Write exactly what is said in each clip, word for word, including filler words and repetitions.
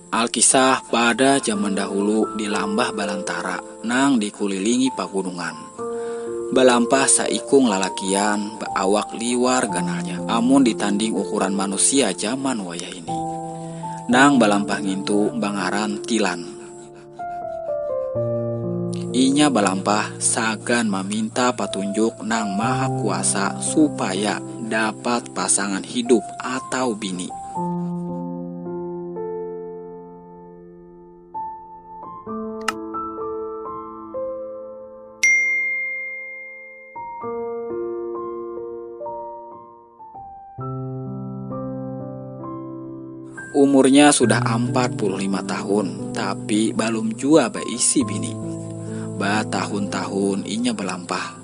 Alkisah pada zaman dahulu di lambah balantara nang dikulilingi pagunungan. Balampah saikung lalakian baawak liwar ganalnya amun ditanding ukuran manusia zaman wayah ini. Nang balampah ngintu bangaran Tilan. Inya balampah sagan maminta patunjuk nang maha kuasa supaya dapat pasangan hidup atau bini. Umurnya sudah empat puluh lima tahun, tapi balum jua baisi bini. Batahun-tahun inya balampah,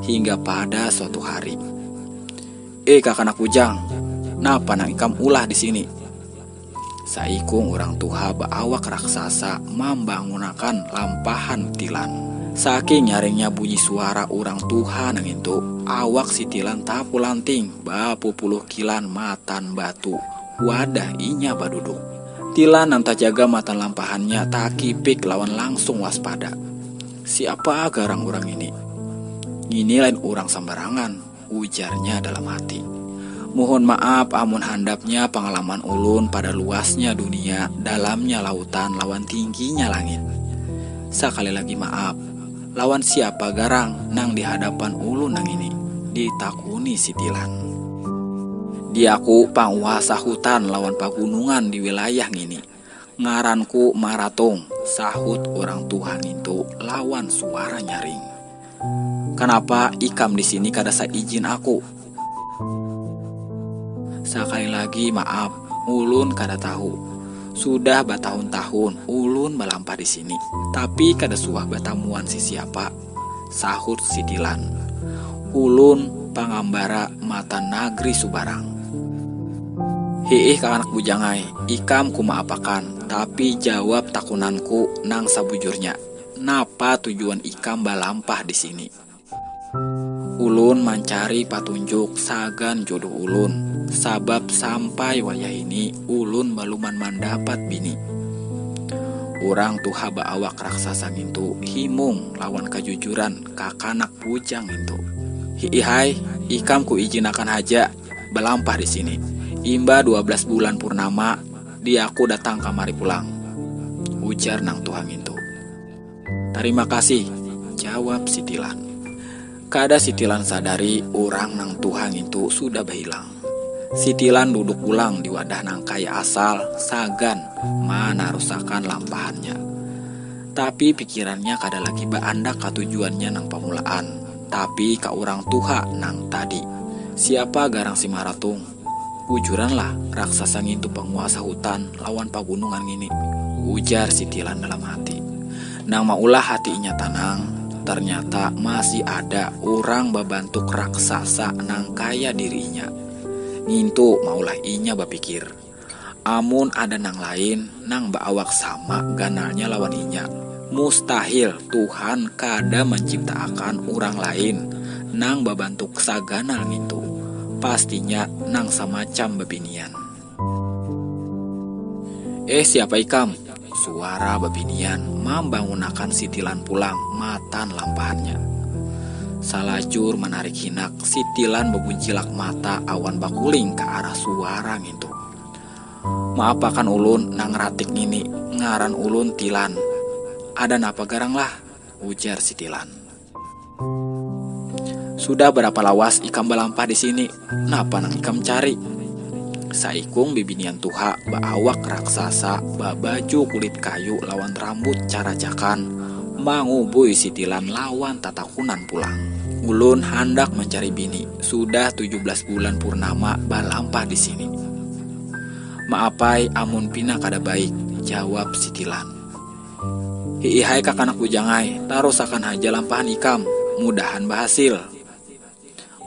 hingga pada suatu hari, "Eh, kakanak bujang, napa nang ikam ulah di sini?" Saikung urang tuha baawak raksasa mambangunakan lampahan Tilan. Saking nyaringnya bunyi suara urang tuha nang itu, awak si Tilan tapulanting bapupuluh kilan matan batu wadah inya baduduk. Tilan nang tajaga matan lampahannya takipik lawan langsung waspada. "Siapa garang urang ini? Ngini lain urang sambarangan," ujarnya dalam hati. "Muhun maaf amun handapnya pangalaman ulun pada luasnya dunia, dalamnya lautan, lawan tingginya langit. Sakali lagi maaf, lawan siapa garang nang di hadapan ulun nang ini?" ditakuni si Tilan. "Diaku panguasa hutan lawan pagunungan di wilayah ngini. Ngaranku Maratung," sahut urang tuha ngintu lawan suara nyaring. "Kanapa ikam di sini kada saijin aku?" "Sakali lagi maaf, ulun kada tahu. Sudah batahun-tahun ulun balampah di sini, tapi kada suah batamuan sisiapa," sahut si Tilan. "Ulun pangambara matan nagri subarang." "Hiih, kakanak bujang ai, ikam kumaapakan, tapi jawab takunanku nang sabujurnya. Napa tujuan ikam balampah di sini?" "Ulun mancari patunjuk sagan jodoh ulun, sabab sampai wayah ini ulun baluman mandapat bini." Urang tuha baawak raksasa ngintu himung lawan kajujuran kakanak bujang ngintu. "Hiih ai, ikam kuijinakan haja balampah di sini. Imbah dua belas bulan purnama, diaku datang kamari pulang," ujar nang tuha ngintu. "Tarima kasih," jawab si Tilan. Kada si Tilan sadari, urang nang tuha ngintu sudah bahilang. Si Tilan duduk pulang di wadah nang kaya asal, sagan manarusakan lampahannya. Tapi pikirannya kada lagi baandak ka tujuannya nang pamulaan, tapi ka urang tuha nang tadi. "Siapa garang si Maratung? Bujuranlah, raksasa ngintu panguasa hutan lawan pagunungan ngini," ujar si Tilan dalam hati. Nang maulah hati inya tanang, ternyata masih ada urang babantuk raksasa nang kaya diri inya. Ngintu maulah inya bapikir, amun ada nang lain nang baawak sama ganalnya lawan inya, mustahil Tuhan kada manciptaakan urang lain nang babantuk saganal ngintu. Pastinya nang samacam babinian. "Eh, siapa ikam?" suara babinian mambangunakan si Tilan pulang matan lampahannya. Salajur manarik hinak, si Tilan babuncilak mata awan bakuling ka arah suara ngintu. "Maapakan ulun nang ratik ngini, ngaran ulun Tilan. Ada napa garang lah?" ujar si Tilan. "Sudah barapa lawas ikam balampah di sini? Napa nang ikam cari?" Saikung bibinian tuha baawak raksasa babaju kulit kayu lawan rambut caracakan mangubui si Tilan lawan tatakunan pulang. "Ulun handak mancari bini, sudah tujuh belas bulan purnama balampah di sini." "Maaf ai amun pina kada baik," jawab si Tilan. "Hiih ai kakanak bujang ai, tarusakan haja lampahan ikam, mudahan bahasil."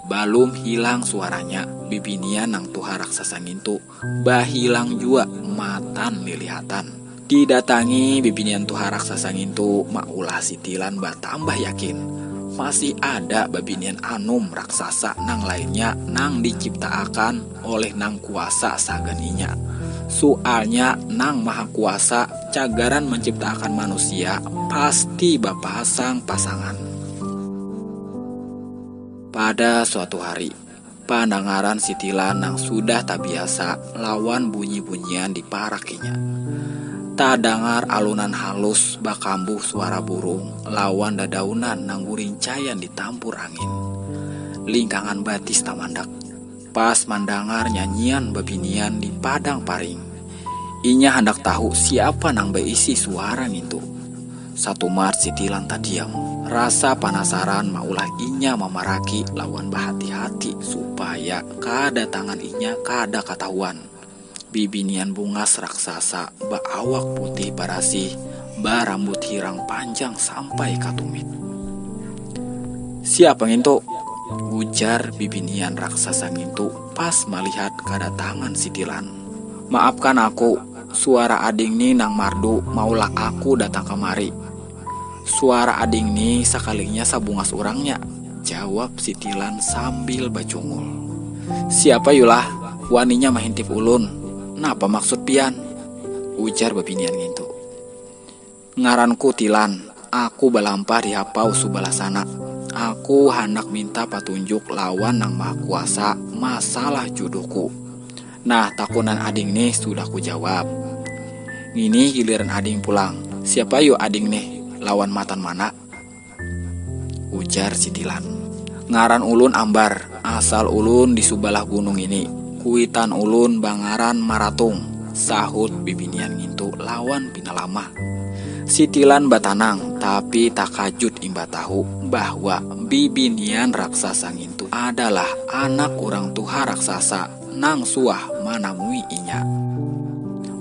Balum hilang suaranya, bibinian nang tuha raksasa ngintu bahilang jua matan lilihatan. Didatangi bibinian tuha raksasa ngintu, maulah si Tilan batambah yakin. Masih ada babinian anum raksasa nang lainnya nang diciptaakan oleh nang kuasa sagan inya. Soalnya nang maha kuasa cagaran menciptaakan manusia pasti bapasang-pasangan. Pada suatu hari, pandangaran Sitilan nang sudah tabiasa lawan bunyi-bunyian di parak inya. Tadangar alunan halus bakambuh suara burung lawan dadaunan nang gurincaian ditampur angin. Lingkangan batis tamandak pas mandangar nyanyian babinian di padang paring. Inya handak tahu siapa nang baisi suara ngintu. Satumat Sitilan tadiam. Rasa panasaran maulah inya mamaraki lawan bahati-hati supaya kadatangan inya kada katahuan. Bibinian bungas raksasa baawak putih barasih, barambut hirang panjang sampai ka tumit. "Siapa ngintu?" ujar bibinian raksasa ngintu pas malihat kadatangan Sitilan. "Maafkan aku, suara ading ni nang mardu maulah aku datang kamari." "Suara ading ni sakalinya sabungas urangnya," jawab Sitilan sambil bacungul. "Siapa yulah waninya mahintip ulun? Napa maksud pian?" ujar babinian ngintu. "Ngaranku Tilan, aku balampah di hapau subalah sana. Aku handak minta patunjuk lawan nang maha kuasa masalah juduhku. Nah, takunan ading nih sudah kujawab. Ngini giliran ading pulang. Siapa yu ading nih? Lawan matan mana?" ujar Sitilan. "Ngaran ulun Ambar, asal ulun di subalah gunung ini. Kuitan ulun bangaran Maratung," sahut bibinian ngintu lawan pinalamah. Sitilan batanang, tapi takajut imbah tahu bahwa bibinian raksasa ngintu adalah anak urang tuha raksasa nang suah manamui inya.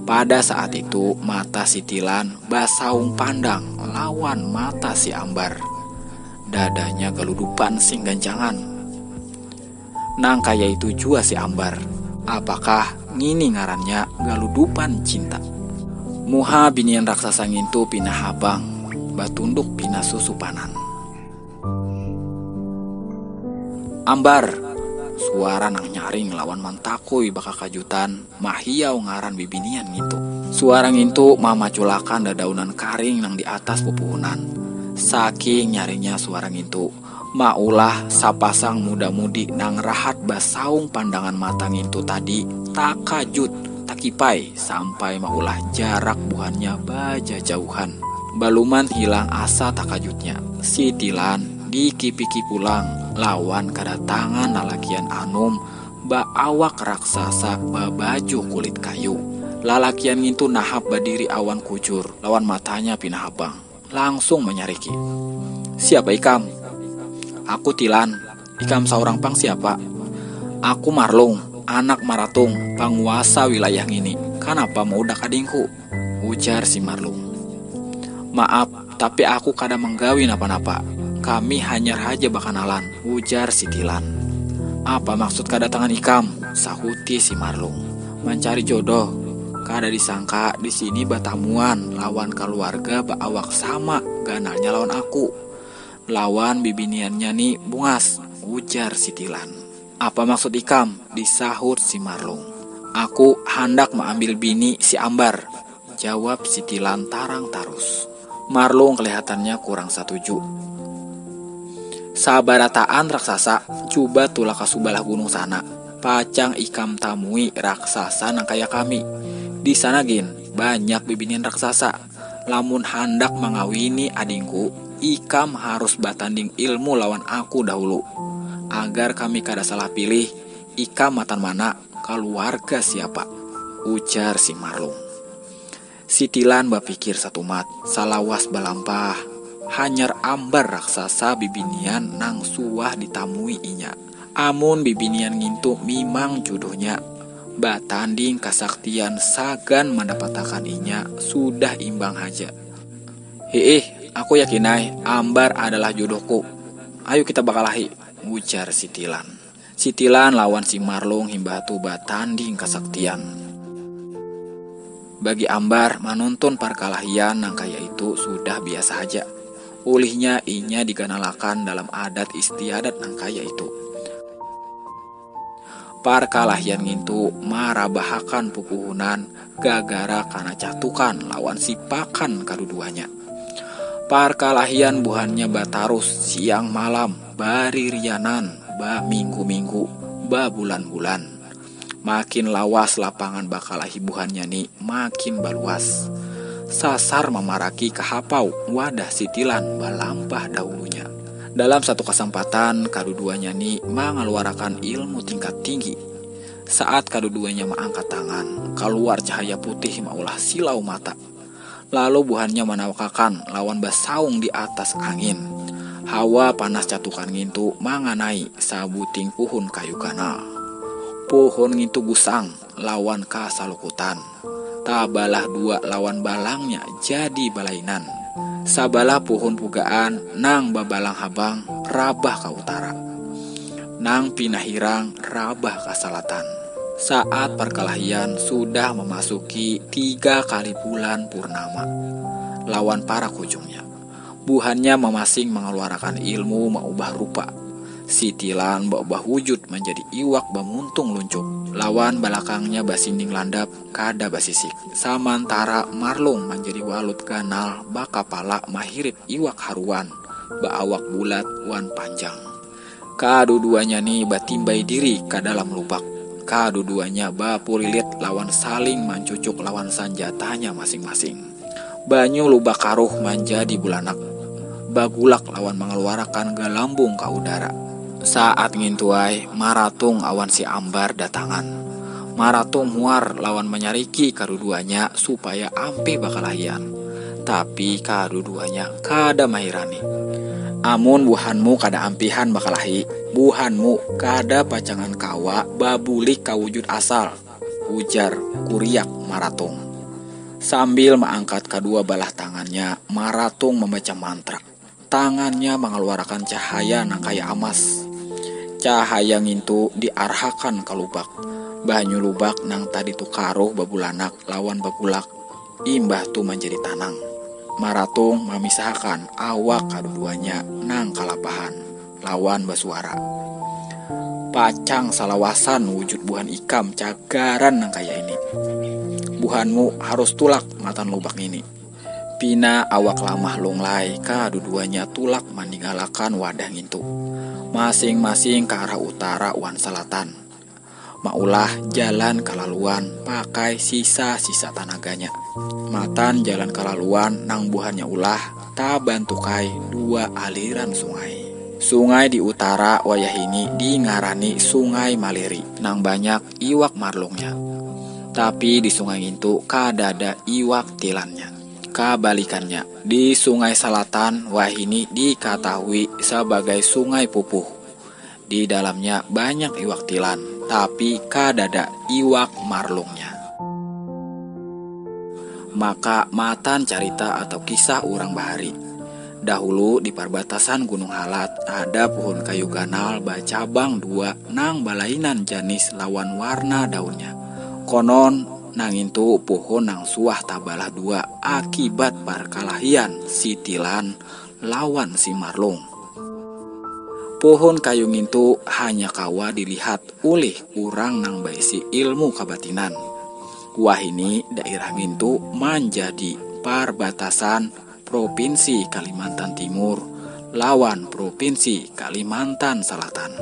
Pada saat itu, mata Sitilan basaung pandang lawan mata si Ambar. Dadanya galudupan sing gancangan. Nang kaya itu jua si Ambar. Apakah ngini ngarannya galudupan cinta? Muha binian raksasa ngintu pina habang, batunduk pina susupanan. "Ambar!" Suara nang nyaring lawan mantakui bakakajutan mahiau ngaran bibinian ngintu. Suara ngintu mamaculakan dadaunan karing nang di atas pupuhunan. Saking nyaringnya suara ngintu, maulah sapasang muda-mudi nang rahat basaung pandangan mata ngintu tadi takajut, takipai, sampai maulah jarak buhannya bajajauhan. Baluman hilang asa takajutnya, Sitilan dikipiki pulang lawan kadatangan lalakian anum baawak raksasa babaju kulit kayu. Lalakian ngintu nahap badiri awan kujur lawan matanya pina habang. Langsung manyariki. "Siapa ikam?" "Aku Tilan. Ikam saurang pang siapa?" "Aku Marlung, anak Maratung, panguasa wilayah ngini. Kanapa maudak adingku?" ujar si Marlung. "Maaf, tapi aku kada manggawi napa-napa. Kami hanyar haja bakanalan," ujar si Tilan. "Apa maksud kadatangan ikam?" sahuti si Marlung. "Mancari jodoh. Kada disangka di sini batamuan lawan kaluarga baawak sama ganalnya lawan aku. Lawan bibiniannya ni bungas," ujar si Tilan. "Apa maksud ikam?" disahut si Marlung. "Aku handak maambil bini si Ambar," jawab si Tilan tarang tarus. Marlung kelihatannya kurang satuju. "Sabarataan raksasa, cuba tulak ka subalah gunung sana. Pacang ikam tamui raksasa nang kaya kami. Di sana gin, banyak bibinian raksasa. Lamun handak mangawini adingku, ikam harus batanding ilmu lawan aku dahulu. Agar kami kada salah pilih, ikam matan mana, kaluarga siapa?" ujar si Marlung. Si Tilan bapikir satumat, salawas balampah. Hanyar Ambar raksasa bibinian nang suah ditamui inya. Amun bibinian ngintu mimang juduhnya, batanding kasaktian sagan mandapatakan inya sudah imbang haja. "Hiih, aku yakin ai Ambar adalah juduhku. Ayu kita bakalahi," ujar si Tilan. Si Tilan lawan si Marlung himbah tu batanding kasaktian. Bagi Ambar, manuntun parkalahian nang kaya itu sudah biasa haja. Ulihnya inya diganalakan dalam adat istiadat nang kaya itu. Parkalahian ngintu marabahakan pupuhunan gagara kana catukan lawan sipakan kaduduanya. Parkalahian buhannya batarus siang malam, baririanan, baminggu-minggu, babulan-bulan. Makin lawas lapangan bakalahi buhannya ni makin baluas. Sasar mamaraki kahapau wadah sitilan balampah dahulunya. Dalam satu kasampatan, kaduduanya ni mangaluarakan ilmu tingkat tinggi. Saat kaduduanya maangkat tangan, kaluar cahaya putih maulah silau mata. Lalu buhannya manawakakan lawan basaung di atas angin. Hawa panas catukan ngintu manganai sabuting puhun kayu ganal. Puhun ngintu gusang lawan kasalukutan. Tabalah dua lawan balangnya jadi balainan. Sabalah puhun pugaan nang babalang habang rabah ka utara. Nang pinahirang rabah ka salatan. Saat parkalahian sudah mamasuki tiga kali bulan purnama lawan parak hujungnya, buhannya mamasing mangaluarakan ilmu maubah rupa. Sitilan baubah wujud manjadi iwak bamuntung luncuk, lawan balakangnya basinding landap kada basisik. Samantara marlung manjadi walut ganal bakapala mahirit iwak haruan, baawak bulat wan panjang. Kaduduanya ni batimbai diri ka dalam lubak. Kaduduanya bapulilit lawan saling mancucuk lawan sanjatanya masing-masing. Banyu lubak karuh manjadi bulanak, bagulak lawan mangaluarakan galambung ka udara. Saat ngintuai, Maratung awan si Ambar datangan. Maratung muar lawan manyariki kaduduanya supaya ampih bakalahian. Tapi kaduduanya kada mahirani. Amun buhanmu kada ampihan bakalahi, buhanmu kada pacangan kawa babulik ka wujud asal, ujar kuriak Maratung. Sambil maangkat kadua balah tangannya, Maratung mambaca mantra. Tangannya mangaluarakan cahaya nang kaya amas. Cahaya ngintu diarhakan ka lubak. Banyu lubak nang tadi tu karuh babulanak lawan bagulak, imbah tu manjadi tanang. Maratung mamisahakan awak kaduduanya nang kalapahan lawan basuara, "Pacang salawasan wujud buhan ikam cagaran nang kaya ini. Buhanmu harus tulak matan lubak ngini." Pina awak lamah lunglai kaduduanya tulak maningalakan wadah ngintu, masing-masing ka arah utara wan salatan. Maulah jalan kalaluan pakai sisa-sisa tanaganya. Matan jalan kalaluan nang buhannya ulah tabantukai dua aliran sungai. Sungai di utara wayahini dingarani Sungai Maliri nang banyak iwak marlungnya. Tapi di sungai ngintu kadada iwak tilannya. Kabalikannya, di Sungai Salatan wahini dikatahui sabagai Sungai Pupuh. Di dalamnya banyak iwak tilan, tapi kadada iwak marlungnya. Maka matan carita atau kisah urang bahari. Dahulu di parbatasan Gunung Halat ada puhun kayu ganal bacabang dua nang balainan janis lawan warna daunnya. Konon nangintu puhun nang suah tabalah dua akibat parkalahian si Tilan lawan si Marlung. Puhun kayu ngintu hanya kawa dilihat ulih urang nang baisi ilmu kabatinan. Wahini dairah ngintu manjadi parbatasan Propinsi Kalimantan Timur lawan Propinsi Kalimantan Salatan.